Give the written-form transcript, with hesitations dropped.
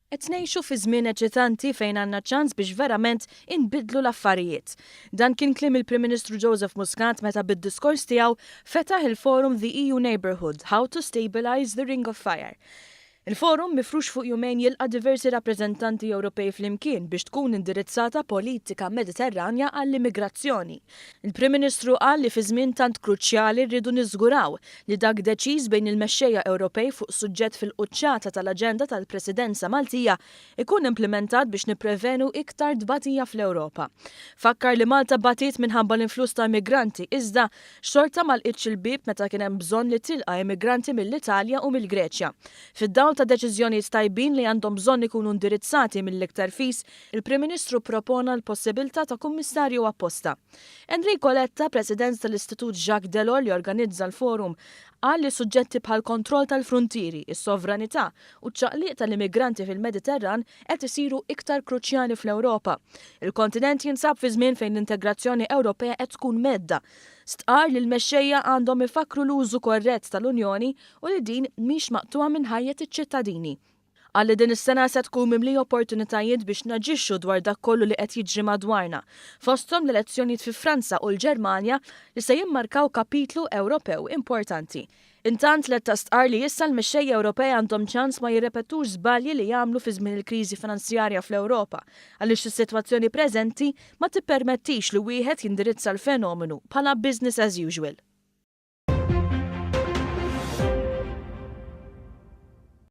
Qed ngħixu fi żmien eċitanti fejn għandna ċans biex verament inbiddlu l-affarijiet. Dan kien kliem il-Prim Ministru Joseph Muscat meta bid-diskors tiegħu fetaħ il-forum The EU Neighbourhood, How to Stabilise the Ring of Fire. Il-forum mifrux fuq jumejn jilqa' diversi rappreżentanti Ewropej flimkien biex tkun indirizzata politika Mediterranja għall-immigrazzjoni. Il-Prim Ministru qal li fi żmien tant kruċjali rridu niżguraw li dak deċiż bejn il-mexxejja Ewropej fuq suġġett fil-quċċata tal-aġenda tal-Presidenza Maltija ikun implimentat biex nipprevenu iktar tbatija fl-Ewropa. Fakkar li Malta batiet minħabba l-influss ta' immigranti iżda xorta m'għalqitx il-bieb meta kien hemm bżonn li tilqa' immigranti mill-Italja u mill-Greċja. Fid-dawl ta' deċiżjonijiet tajbin li għandhom bżonn ikunu indirizzati mill-iktar fis, il-Prim Ministru ppropona l-possibilità ta' kummissarju apposta. Enrico Letta, President tal-Istitut Jacques Delors li organizza l-forum, qal li suġġetti bħall-kontroll tal-fruntieri, is-sovranità u ċ-ċaqliq tal-immigranti fil-Mediterran qed isiru iktar kruċjali fl-Ewropa. Il-kontinent jinsab fi żmien fejn l-integrazzjoni Ewropea qed tkun mhedda. Stqarr li l-mexxejja għandhom ifakkru l-użu korrett tal-Unjoni u li din mhix maqtugħa minn ħajjet iċ-ċittadini. Qal li din is-sena se tkun mimlija opportunitajiet biex naġixxu dwar dak kollu li qed jiġri madwarna, fosthom l-elezzjonijiet fi Franza u l-Ġermanja li se jimmarkaw kapitlu Ewropew importanti. Intant, Letta stqarr li issa l-mexxejja Ewropej għandhom ċans ma jirrepetux żbalji li għamlu fi żmien il-kriżi finanzjarja fl-Ewropa għaliex is-sitwazzjoni preżenti ma tippermettix li wieħed jindirizza l-fenomenu bħala business as usual.